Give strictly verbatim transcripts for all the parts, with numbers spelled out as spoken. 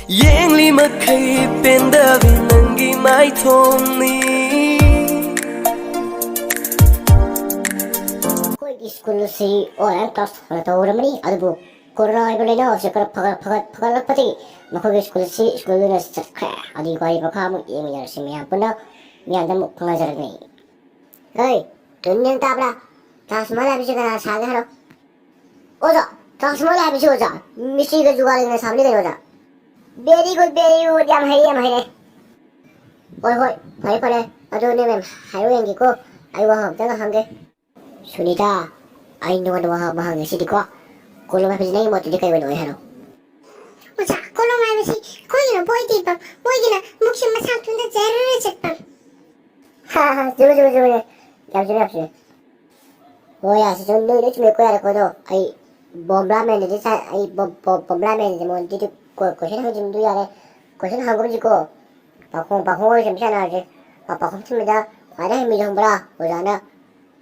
ꯌꯦꯡꯂꯤ ꯃꯈꯩ ꯄꯦꯟꯗꯕꯤ ꯅꯪꯒꯤ ꯃꯥꯏꯊꯣꯡꯅꯤ꯫ ꯑꯩꯈꯣꯏꯒꯤ ꯁ꯭ꯀꯨꯜ ꯑꯁꯤ ꯑꯣꯟꯂꯥꯏꯟ ꯀ꯭ꯂꯥꯁ ꯍꯥꯟꯅ ꯇꯧꯔꯝꯕꯅꯤ, ꯑꯗꯨꯕꯨ ꯀꯣꯔꯣꯅꯥ ꯍꯥꯏꯕ ꯂꯥꯏꯅꯥ ꯑꯁꯤ ꯈꯔ ꯐꯒꯠ- ꯐꯒꯠ- ꯐꯒꯠꯂꯛꯄꯗꯒꯤ ꯃꯈꯣꯏꯒꯤ ꯁ꯭ꯀꯨꯜ ꯑꯁꯤ ꯁ꯭ꯀꯨꯜꯗꯨꯅ ꯆꯠꯈ꯭ꯔꯦ꯫ ꯑꯗꯨꯒꯤ ꯋꯥꯔꯤ ꯃꯈꯥ ꯑꯃꯨꯛ ꯌꯦꯡꯃꯤꯟꯅꯔꯁꯤ ꯃꯌꯥꯝ ꯄꯨꯟꯅ꯫ ꯃꯌꯥꯝꯗ ꯑꯃꯨꯛ ꯈꯪꯍꯟꯖꯔꯛꯅꯤ꯫ ꯍꯣꯏ, ꯇꯨꯅꯤꯅ ꯇꯥꯕ꯭ꯔꯥ? ꯇꯥꯖ ꯃꯍꯜ ꯍꯥꯏꯕꯁꯤ ꯀꯅꯥ ꯁꯥꯒꯦ ꯍꯥꯏꯔꯣ? ꯑꯣꯖꯥ, ꯇꯥꯖ ꯃꯍꯜ ꯍꯥꯏꯕꯁꯤ ꯑꯣꯖꯥ, ꯃꯤꯁꯇ꯭ꯔꯤꯒ ꯖꯨꯒꯥꯂꯤꯒꯅ ꯁꯥꯕꯅꯤ ꯀꯩꯅꯣ ꯑꯣꯖꯥ꯫ Very good, very good, ꯌꯥꯝ ꯍꯩꯔꯦ, ꯌꯥꯝ ꯍꯩꯔꯦ꯫ ꯍꯣꯏ ꯍꯣꯏ, ꯐꯔꯦ ꯐꯔꯦ꯫ ꯑꯗꯨ ꯅꯦ ꯃꯦꯝ, ꯍꯥꯏꯔꯣ ꯌꯦꯡꯒꯦꯀꯣ꯫ ꯑꯩ ꯋꯥꯍꯪ ꯑꯝꯇꯒ ꯍꯪꯒꯦ꯫ ꯁꯨꯅꯤꯇꯥ, ꯑꯩ ꯅꯉꯣꯟꯗ ꯋꯥꯍꯪ ꯑꯃ ꯍꯪꯉꯦ ꯁꯤꯗꯤꯀꯣ꯫ ꯀꯣꯂꯣꯝ ꯍꯥꯏꯕꯁꯤ ꯅꯪꯒꯤ ꯃꯣꯠꯇꯗꯤ ꯀꯩ ꯑꯣꯏꯅ ꯑꯣꯏ ꯍꯥꯏꯅꯣ? ꯑꯣꯖꯥ, ꯀꯣꯂꯣꯝ ꯍꯥꯏꯕꯁꯤ ꯈꯣꯏꯒꯤꯅ ꯕꯣꯏ ꯇꯦꯛꯄ, ꯃꯣꯏꯒꯤꯅ ꯃꯨꯛꯁꯤ ꯃꯁꯥ ꯃꯊꯟꯇ ꯖꯔ ꯆꯠꯄ꯫ ꯍꯥ ꯍꯥ, ꯆꯨꯝꯃꯦ ꯆꯨꯝꯃꯦ ꯆꯨꯝꯃꯦ꯫ ꯌꯥꯝ ꯆꯨꯝꯃꯦ ꯌꯥꯝ ꯆꯨꯝꯃꯦ꯫ ꯍꯣꯏ ꯌꯥꯁꯤ ꯆꯨꯝ ꯅꯣꯏ ꯂꯣꯏ ꯆꯨꯝꯃꯦꯀꯣ ꯌꯥꯔꯦꯀꯣ ꯑꯗꯣ ꯑꯩ ꯕꯣꯝꯕ꯭ꯔꯥ ꯃꯦꯟꯗꯗꯤ ꯁꯥ ꯑꯩ ꯕꯣꯝ- ꯕꯣꯝ- ꯕꯣꯝꯕ꯭ꯔꯥ ꯃꯦꯟꯗꯗꯤ ꯃꯉꯣꯟꯗꯗꯤ ꯀꯣ- ꯀꯣꯏꯁꯟ ꯍꯪꯖꯤꯟꯗꯨ ꯌꯥꯔꯦ꯫ ꯀꯣꯏꯁꯟ ꯍꯪꯒꯨꯝꯁꯤꯀꯣ꯫ ꯄꯥꯈꯣꯡ ꯄꯥꯈꯣꯡ ꯋꯥꯔꯤ ꯁꯦꯝ ꯁꯥꯟꯅꯔꯁꯦ꯫ ꯄꯥ- ꯄꯥꯈꯣꯡ ꯁꯦꯝꯕꯗ ꯈ꯭ꯋꯥꯏꯗꯩ ꯍꯩꯕ ꯃꯤꯗꯣ ꯈꯪꯕ꯭ꯔꯥ? ꯑꯣꯖꯥꯅ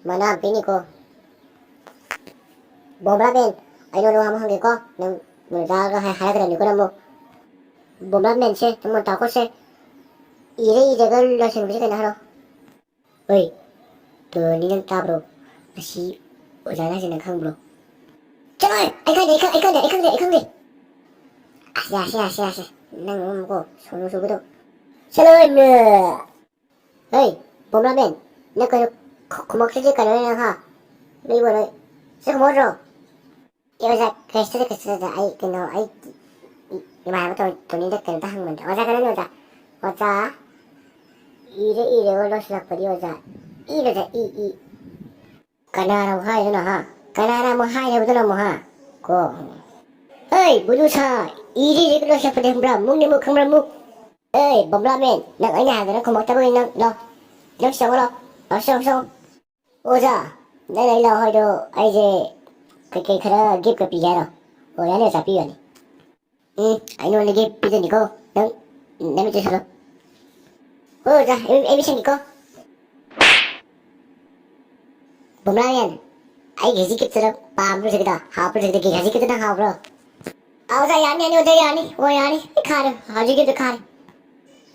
ꯃꯅꯥ ꯑꯃ ꯄꯤꯅꯤꯀꯣ꯫ ꯕꯣꯝꯕ꯭ꯔꯥ ꯃꯦꯟ, ꯑꯩ ꯅꯉꯣꯟꯗ ꯋꯥ ꯑꯃ ꯍꯪꯒꯦꯀꯣ꯫ ꯅꯪ ꯃꯨꯟꯅ ꯇꯥꯔꯒ ꯍꯥꯏ- ꯍꯥꯏꯔꯛꯀꯗꯕꯅꯤꯀꯣ ꯅꯪꯕꯨ꯫ ꯕꯣꯝꯕ꯭ꯔꯥ ꯃꯦꯟꯁꯦ ꯅꯪ ꯃꯨꯟꯅ ꯇꯥꯎꯀꯣꯁꯦ꯫ ꯏꯔ ꯏꯔꯒ ꯂꯣꯏꯁꯤꯟꯕꯁꯦ ꯀꯩꯅꯣ ꯍꯥꯏꯔꯣ? ꯍꯣꯏ, ꯇꯣꯅꯤ ꯅꯪ ꯇꯥꯕ꯭ꯔꯣ? ꯑꯁꯤ ꯑꯣꯖꯥꯅ ꯍꯥꯏꯁꯦ ꯅꯪ ꯈꯪꯕ꯭ꯔꯣ? ꯆꯠꯂꯣꯍꯦ! ꯑꯩ ꯈꯪꯗꯦ, ꯑꯩ ꯈꯪ- ꯑꯩ ꯈꯪꯗꯦ, ꯑꯩ ꯈꯪꯗꯦ, ꯑꯩ ꯈꯪꯗꯦ꯫ ꯑꯁ, ꯌꯥꯁꯦ, ꯌꯥꯁꯦ, ꯌꯥꯁꯦ꯫ ꯅꯪ ꯑꯃꯨꯛꯀꯣ, ꯁꯣꯅꯣ ꯆꯨꯕꯗꯣ꯫ ꯆꯠꯂꯣꯍꯦ, ꯃꯦ! ꯍꯦ, ꯕꯣꯝꯕ꯭ꯔꯥ ꯃꯦꯟ, ꯅꯪ ꯀꯩꯅꯣ ꯈꯨ- ꯈꯨꯃꯛꯁꯤꯗꯤ ꯀꯩꯅꯣꯅꯦ ꯅꯪ, ꯍꯥ? ꯅꯣꯏꯕꯨ ꯅꯣꯏ꯫ ꯁꯤ ꯈꯨꯃꯛꯇ꯭ꯔꯣ? ꯑꯦ, ꯑꯣꯖꯥ, ꯀꯩꯁꯨ ꯇꯧꯗꯦ, ꯀꯩꯁꯨ ꯇꯧꯗꯦ꯫ ꯑꯩ ꯀꯩꯅꯣ, ꯑꯩ ꯏ- ꯏꯃꯥꯟꯅꯕ ꯇꯣ- ꯇꯣꯅꯤꯗ ꯀꯩꯅꯣꯝꯇ ꯍꯪꯕꯅꯤꯗ꯫ ꯑꯣꯖꯥ, ꯀꯩꯅꯣꯅꯦ ꯑꯣꯖꯥ? ꯑꯣꯖꯥ, ꯏꯔ ꯏꯔꯒ ꯂꯣꯏꯁꯤꯜꯂꯛꯄꯗꯤ ꯑꯣꯖꯥ꯫ ꯏ ꯑꯣꯖꯥ, ꯏ, ꯏ꯫ ꯀꯅꯥꯅ ꯑꯃꯨꯛ ꯍꯥꯏꯗꯨꯅ, ꯍꯥ? ꯀꯅꯥꯅ ꯑꯃꯨꯛ ꯍꯥꯏꯔꯕꯗꯨꯅ ꯑꯃꯨꯛ, ꯍꯥ? ꯀꯣ꯫ ꯍꯩ, ꯕꯨꯂꯨꯁꯥ, ꯏꯔ ꯏꯔꯒ ꯂꯣꯏꯁꯤꯜꯂꯛꯄꯗꯤ ꯈꯪꯕ꯭ꯔꯥ? ꯃꯨꯛꯅꯤ ꯃꯨꯛ, ꯈꯪꯕ꯭ꯔꯥ ꯃꯨꯛ? ꯑꯦ, ꯕꯣꯝꯕ꯭ꯔꯥ ꯃꯦꯟ, ꯅꯪ ꯑꯩꯅ ꯍꯥꯏꯕꯗ ꯈꯨꯝꯃꯛꯇꯕꯒꯤ ꯅꯪ ꯂꯥꯎ꯫ ꯅꯪ ꯁꯤ ꯆꯪꯉꯣ ꯂꯥꯎ꯫ ꯂꯥꯎ, ꯁꯤ ꯆꯪꯉꯣ, ꯁꯤ ꯆꯪꯉꯣ꯫ ꯑꯣꯖꯥ, ꯅꯪ ꯑꯩ ꯂꯥꯎ ꯍꯥꯏꯗꯣ ꯑꯩꯁꯦ ꯀꯩꯀꯩ ꯈꯔ ꯒꯤꯐꯀ ꯄꯤꯒꯦ ꯍꯥꯏꯔꯣ? ꯑꯣ, ꯌꯥꯅꯤ ꯑꯣꯖꯥ, ꯄꯤꯌꯨ ꯌꯥꯅꯤ꯫ ꯎꯝ, ꯑꯩꯉꯣꯟꯗ ꯒꯤꯐ ꯄꯤꯖꯅꯤꯀꯣ꯫ ꯅꯪ ꯅꯃꯤꯠꯇꯨ ꯁꯜꯂꯣ꯫ ꯍꯣꯏ ꯑꯣꯖꯥ, ꯑꯩ ꯑꯩ ꯃꯤꯠ ꯁꯪꯒꯦꯀꯣ꯫ ꯕꯣꯝꯕ꯭ꯔꯥ ꯃꯦꯟ, ꯑꯩꯒꯤ ꯍꯧꯖꯤꯛ ꯒꯤꯐꯇꯨ ꯅꯪ ꯄꯥꯝꯕ꯭ꯔꯣ ꯍꯧꯖꯤꯛꯀꯤꯗꯣ? ꯍꯥꯎꯕ꯭ꯔꯣ ꯍꯧꯖꯤꯛꯀꯤꯗꯣ? ꯍꯧꯖꯤꯛꯀꯤꯗꯨꯅ ꯍꯥꯎꯕ꯭ꯔꯣ? ꯑꯣꯖꯥ, ꯌꯥꯅꯤ, ꯌꯥꯅꯤ, ꯑꯣꯖꯥ, ꯌꯥꯅꯤ꯫ ꯑꯣ, ꯌꯥꯅꯤ꯫ ꯑꯩ ꯈꯥꯔꯦ꯫ ꯍꯧꯖꯤꯛꯀꯤꯗꯨ ꯈꯥꯔꯦ꯫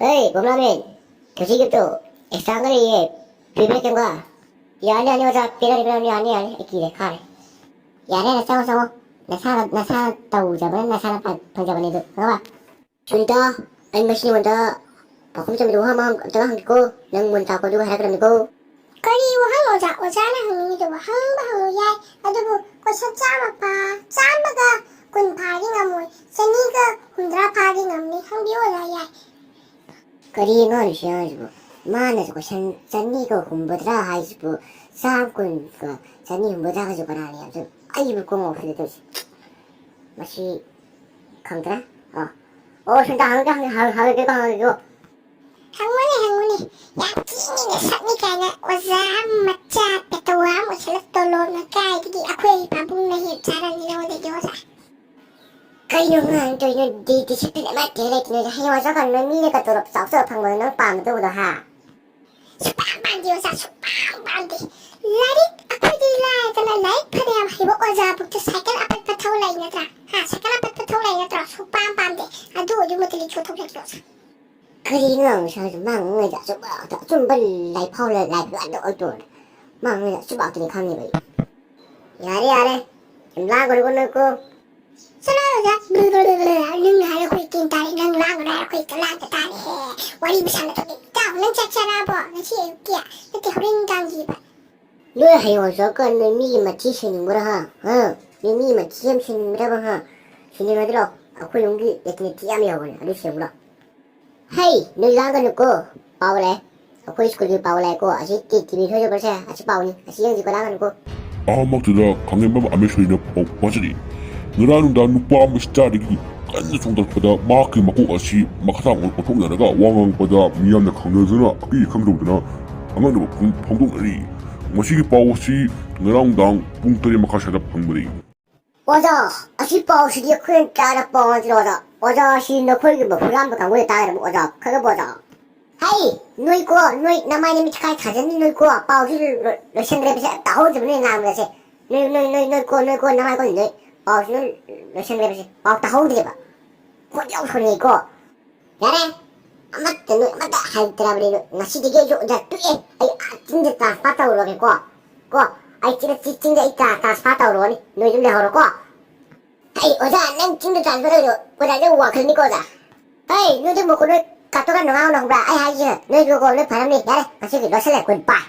ꯑꯦ, ꯀꯣꯝꯂꯥꯃꯦꯟ, ꯉꯁꯤꯒꯤꯗꯣ extra ꯒ ꯂꯩꯌꯦ꯫ ꯄꯤꯕꯤꯔꯛꯀꯦ ꯑꯃꯨꯛꯀ꯫ ꯌꯥꯅꯤ, ꯌꯥꯅꯤ, ꯑꯣꯖꯥ꯫ ꯄꯤꯔꯛꯀꯦ, ꯄꯤꯔꯛꯀꯦ꯫ ꯌꯥꯅꯤ, ꯌꯥꯅꯤ꯫ ꯑꯩ ꯀꯤꯔꯦ, ꯈꯥꯔꯦ꯫ ꯌꯥꯔꯦ, ꯌꯥꯔꯦ, ꯆꯪꯉꯣ, ꯆꯪꯉꯣ꯫ ꯅꯁꯥꯅ, ꯅꯁꯥꯅ ꯇꯧꯖꯕꯅ ꯅꯁꯥꯅ ꯐ-, ꯐꯪꯖꯕꯅꯦ ꯑꯗꯨ꯫ ꯈꯪꯉꯕ? ꯁꯨꯅꯤꯇꯥ, ꯑꯩ ꯉꯁꯤ ꯅꯉꯣꯟꯗ ꯄꯥꯎꯈꯨꯝ ꯆꯟꯕꯗ ꯋꯥꯍꯪ ꯑꯃ ꯑꯝꯇꯒ ꯍꯪꯒꯦꯀꯣ꯫ ꯅꯪ ꯃꯨꯟ ꯇꯥꯛꯄꯗꯨꯒ ꯍꯥꯏꯔꯛꯀꯗꯕꯅꯤꯀꯣ꯫ ꯀꯔꯤ ꯋꯥꯍꯪ ꯑꯣꯖꯥ? ꯑꯣꯖꯥꯅ ꯍꯪꯅꯤꯡꯉꯤꯗꯨꯕꯨ ꯍꯪꯕ ꯍꯪꯉꯨ ꯌꯥꯏ, ꯑꯗꯨꯕꯨ question ꯆꯥꯝꯃ ꯐꯥ-, ꯆꯥꯝꯃꯒ ꯀꯨꯟ ꯐꯥꯗꯤ ꯉꯝꯃꯣꯏ, ꯆꯅꯤꯒ ꯍꯨꯝꯗ꯭ꯔꯥ ꯐꯥꯗꯤ ꯉꯝꯅꯤ, ꯍꯪꯕꯤꯌꯨ ꯑꯣꯖꯥ, ꯌꯥꯏ꯫ ꯀꯔꯤ ꯑꯉꯥꯡꯅꯣ ꯁꯤ ꯑꯉꯥꯡꯁꯤꯕꯨ? ꯃꯥꯅꯁꯨ question ꯆꯅꯤꯒ ꯍꯨꯝꯐꯨꯇꯔꯥ ꯍꯥꯏꯁꯤꯕꯨ, ꯆꯥꯝ ꯀꯨꯟꯒ ꯆꯅꯤ ꯍꯨꯝꯐꯨꯇꯔꯥꯒꯁꯨ ꯀꯅꯥꯅ ꯌꯥꯝ ꯆꯨꯝ-, ꯑꯩꯕꯨ ꯀꯣꯛ ꯉꯥꯎꯈꯠꯂꯦ ꯇꯧꯔꯤꯁꯦ꯫ ꯃꯁꯤ ꯈꯪꯗ꯭ꯔꯦ꯫ ꯑꯣ, ꯑꯣ, ꯁꯨꯅꯤꯇꯥ, ꯍꯪꯉꯒꯦ, ꯍꯪꯉꯒꯦ, ꯍꯪꯉꯒꯦꯀꯣ, ꯍꯪꯉꯒꯦꯀꯣ꯫ ꯍꯪꯉꯨꯅꯦ, ꯍꯪꯉꯨꯅꯦ꯫ ꯌꯥꯝ ꯊꯤꯅ ꯁꯛꯅꯤ ꯀꯥꯏꯅ ꯑꯣꯖꯥ ꯃꯆꯥ ꯄꯦꯇꯋꯥ ꯑꯃ ꯑꯣꯏꯁꯜꯂ ꯇꯣꯂꯣꯞꯅ ꯀꯥꯏꯗꯒꯤ ꯑꯩꯈꯣꯏ ꯄꯥꯕꯨꯡꯅ ꯍꯦꯟ ꯆꯥꯔꯝꯅꯤ ꯅꯉꯣꯟꯗꯒꯤ ꯑꯣꯖꯥ꯫ ꯀꯩꯅꯣ ꯑꯉꯥꯡ ꯇꯧꯔꯤꯅꯣ? ꯗꯤ-, discipline ꯑꯃꯠꯇ ꯂꯩꯇ꯭ꯔꯤꯉꯩꯗ ꯍꯌꯦꯡꯋꯥꯏ ꯆꯠꯀꯥꯟꯗ ꯃꯤꯅꯒ ꯇꯣꯂꯣꯞ ꯆꯥꯎ ꯆꯥꯎ ꯐꯪꯕꯗꯣ ꯅꯪ ꯄꯥꯝꯒꯗꯧꯕꯗꯣ, ꯍꯥ? ꯁꯨꯛꯄꯥꯝ ꯄꯥꯝꯗꯦ ꯑꯣꯖꯥ, ꯁꯨꯛꯄꯥꯝ ꯄꯥꯝꯗꯦ꯫ ꯂꯥꯏꯔꯤꯛ ꯑꯩꯈꯣꯏꯗꯤ ꯂꯥꯏꯔꯗꯅ ꯂꯥꯏꯔꯤꯛ ꯐꯅꯌꯥꯝ ꯍꯩꯕ ꯑꯣꯖꯥꯕꯨꯛꯇ ꯁꯥꯏꯀꯜ ꯑꯄꯠꯄ ꯊꯧ ꯂꯩ ꯅꯠꯇ꯭ꯔꯥ? ꯍꯥ, ꯁꯥꯏꯀꯜ ꯑꯄꯠꯄ ꯊꯧ ꯂꯩ ꯅꯠꯇ꯭ꯔꯣ? ꯁꯨꯛꯄꯥꯝ ꯄꯥꯝꯗꯦ꯫ ꯑꯗꯨ ꯑꯣꯏꯗꯤ ꯃꯨꯠꯇ ꯂꯤꯛꯁꯨ ꯊꯣꯛꯂꯛꯀꯦ ꯑꯣꯖꯥ꯫ ꯀꯔꯤꯅꯣ ꯉꯁꯥꯏꯁꯨ ꯃꯥ ꯉꯥꯡꯉꯩꯗ ꯑꯆꯨꯝꯕ ꯉꯥꯛꯇ, ꯑꯆꯨꯝꯕ ꯂꯥꯏꯐꯥꯎ ꯂꯥꯏꯐ ꯉꯥꯛꯇ ꯑꯣꯏꯗꯣꯔꯦ꯫ ꯃꯥ ꯉꯥꯡꯉꯩꯗ ꯑꯆꯨꯝꯕ ꯉꯥꯛꯇꯅꯤ ꯈꯪꯉꯦꯕ ꯑꯩ꯫ ꯌꯥꯔꯦ, ꯌꯥꯔꯦ꯫ ꯌꯥꯝ ꯂꯥꯡꯒꯅꯨꯀꯣ ꯅꯣꯏꯀꯣ꯫ ꯆꯠꯂꯣ ꯑꯣꯖꯥ꯫ ꯅꯪ ꯍꯥꯏꯔ ꯑꯩꯈꯣꯏ ꯀꯦꯟ ꯇꯥꯔꯦ, ꯅꯪ ꯂꯥꯡꯒꯅꯨ ꯍꯥꯏꯔ ꯑꯩꯈꯣꯏ ꯂꯥꯡꯗ ꯇꯥꯔꯦ꯫ ꯋꯥꯔꯤ ꯃꯁꯥꯟꯅ ꯇꯧꯗꯦ꯫ ꯏꯇꯥꯎ, ꯅꯪ ꯆꯥꯛ ꯆꯥꯔꯛꯑꯕꯣ? ꯉꯁꯤ ꯑꯌꯨꯛꯀꯤ? ꯅꯠꯇꯦ, ꯍꯣꯔꯦꯟ ꯅꯨꯡꯗꯥꯡꯒꯤꯕ꯫ ꯅꯣꯏ ꯍꯌꯦꯡ ꯋꯥꯏ ꯆꯠꯂꯀꯥꯟꯗ ꯃꯤꯒꯤ ꯃꯊꯤ ꯁꯦꯡꯅꯤꯡꯕ꯭ꯔꯥ, ꯍꯥ? ꯍꯥ? ꯅꯣꯏ ꯃꯤꯒꯤ ꯃꯊꯤ ꯌꯥꯝ ꯁꯦꯡꯅꯤꯡꯕ꯭ꯔꯕ, ꯍꯥ? ꯁꯦꯡꯅꯤꯡꯉꯗꯤ ꯂꯥꯛꯑꯣ, ꯑꯩꯈꯣꯏ ꯌꯨꯝꯒꯤ ꯂꯦꯇ꯭ꯔꯤꯟ ꯊꯤ ꯌꯥꯝ ꯌꯥꯎꯕꯅꯦ, ꯑꯗꯨ ꯁꯦꯡꯉꯨ ꯂꯥꯛꯑꯣ꯫ ꯍꯩ, ꯅꯣꯏ ꯂꯥꯡꯒꯅꯨꯀꯣ, ꯄꯥꯎ ꯂꯥꯛꯑꯦ꯫ ꯑꯩꯈꯣꯏ ꯁ꯭ꯀꯨꯜꯒꯤ ꯄꯥꯎ ꯂꯥꯛꯑꯦꯀꯣ, ꯑꯁꯤ ꯇꯤ-, ꯇꯤꯚꯤ ꯊꯣꯛꯏꯕꯁꯦ, ꯑꯁꯤ ꯄꯥꯎꯅꯤ, ꯑꯁꯤ ꯌꯦꯡꯁꯤꯀꯣ, ꯂꯥꯡꯒꯅꯨꯀꯣ꯫ ꯑꯍꯃꯛꯇꯨꯗ ꯈꯥꯡꯉꯦꯝꯕꯝ ꯑꯃꯦꯁꯣꯔꯤꯅ ꯄꯥꯎ ꯄꯥꯖꯔꯤ꯫ ꯉꯔꯥꯡ ꯅꯨꯡꯗꯥꯡ ꯅꯨꯄꯥ ꯑꯃ ꯁ꯭ꯇꯥꯔꯗꯒꯤ ꯀꯟꯅ ꯆꯣꯡꯊꯔꯛꯄꯗ ꯃꯍꯥꯛꯀꯤ ꯃꯀꯣꯛ ꯑꯁꯤ ꯃꯈꯥ ꯇꯥꯅ ꯑꯣꯟꯊꯣꯛꯅꯔꯒ ꯋꯥ ꯉꯥꯡꯕꯗ ꯃꯤꯌꯥꯝꯅ ꯈꯪꯅꯗꯨꯅ ꯑꯀꯤ ꯈꯪꯗꯕꯗꯨꯅ ꯑꯉꯛꯅꯕ ꯐꯣꯡ-, ꯐꯣꯡꯗꯣꯛꯅꯔꯤ꯫ ꯃꯁꯤꯒꯤ ꯄꯥꯎ ꯑꯁꯤ ꯉꯔꯥꯡ ꯅꯨꯡꯗꯥꯡ ꯄꯨꯡ ꯇꯔꯦꯠ ꯃꯈꯥꯏ ꯁ꯭ꯋꯥꯏꯗ ꯐꯪꯕꯅꯤ꯫ ꯑꯣꯖꯥ, ꯑꯁꯤ ꯄꯥꯎꯁꯤꯗꯤ ꯑꯩꯈꯣꯏꯅ ꯇꯥꯔ ꯄꯥꯎ ꯅꯠꯇ꯭ꯔꯣ ꯑꯣꯖꯥ? ꯑꯣꯖꯥ, ꯑꯁꯤ ꯅꯈꯣꯏꯒꯤ ꯍꯨꯔꯥꯟꯕ ꯀꯥꯡꯕꯨꯅ ꯇꯥꯒꯗꯕ ꯑꯣꯖꯥ, ꯈꯪꯉꯕꯣ ꯑꯣꯖꯥ? ꯍꯩ, ꯅꯣꯏꯀꯣ, ꯅꯣꯏ ꯅꯃꯥꯏ ꯅꯃꯤꯠ ꯀꯥꯏ ꯊꯥꯖꯟꯅꯤ ꯅꯣꯏꯀꯣ? ꯄꯥꯎꯁꯤ ꯂꯣ-, ꯂꯣꯏꯁꯟꯗ꯭ꯔꯦ, ꯄꯩꯁꯥ ꯇꯥꯍꯧꯗꯕꯅꯦ ꯉꯥꯡꯕꯁꯦ꯫ ꯅꯣꯏ, ꯅꯣꯏ, ꯅꯣꯏ, ꯅꯣꯏꯀꯣ, ꯅꯣꯏꯀꯣ, ꯅꯃꯥꯏꯀꯣ, ꯅꯣꯏ꯫ ꯄꯥꯎꯁꯤꯅ ꯂꯣꯏꯁꯟꯈ꯭ꯔꯦꯕꯁꯦ, ꯄꯥꯎ ꯇꯥꯍꯧꯗ꯭ꯔꯦꯕ꯫ ꯈꯣꯏꯗꯧ ꯁꯥꯎꯅꯤꯡꯉꯤꯀꯣ꯫ ꯌꯥꯔꯦ, ꯑꯃꯠꯇ ꯅꯣꯏ ꯑꯃꯠꯇ ꯍꯥꯏꯔꯛꯇ꯭ꯔꯕꯅꯤ ꯅꯣꯏ꯫ ꯉꯁꯤꯗꯒꯤ ꯑꯩꯁꯨ ꯑꯣꯖꯥ ꯇꯣꯛꯑꯦ꯫ ꯑꯩ ꯑꯥ ꯆꯤꯡꯗ transfer ꯇꯧꯔꯨꯔꯒꯦꯀꯣ꯫ ꯀꯣ, ꯑꯩ ꯆꯤꯡꯗ, ꯆꯤ-, ꯆꯤꯡꯗ ꯑꯩ ꯇ꯭ꯔꯥ-, transfer ꯇꯧꯔꯨꯔꯅꯤ꯫ ꯅꯣꯏ ꯑꯗꯨꯝ ꯂꯩꯍꯧꯔꯣꯀꯣ꯫ ꯑꯩ ꯑꯣꯖꯥ, ꯅꯪ ꯆꯤꯡꯗ transfer ꯇꯧꯔꯤꯗꯣ ꯑꯣꯖꯥꯁꯦ ꯋꯥꯈꯜꯅꯤꯀꯣ ꯑꯣꯖꯥ꯫ ꯍꯩ, ꯅꯣꯏ ꯑꯗꯨꯝ ꯃꯈꯣꯟ ꯅꯣꯏ ꯀꯥꯇꯣꯛꯀ ꯅꯨꯡꯉꯥꯎꯅ ꯈꯪꯕ꯭ꯔꯥ? ꯑꯩ ꯍꯥꯏꯁꯦ ꯅꯣꯏꯁꯨꯀꯣ ꯂꯣꯏ ꯐꯔꯝꯅꯤ꯫ ꯌꯥꯔꯦ, ꯉꯁꯤꯒꯤ ꯂꯣꯏꯁꯜꯂꯦ꯫ Goodbye꯫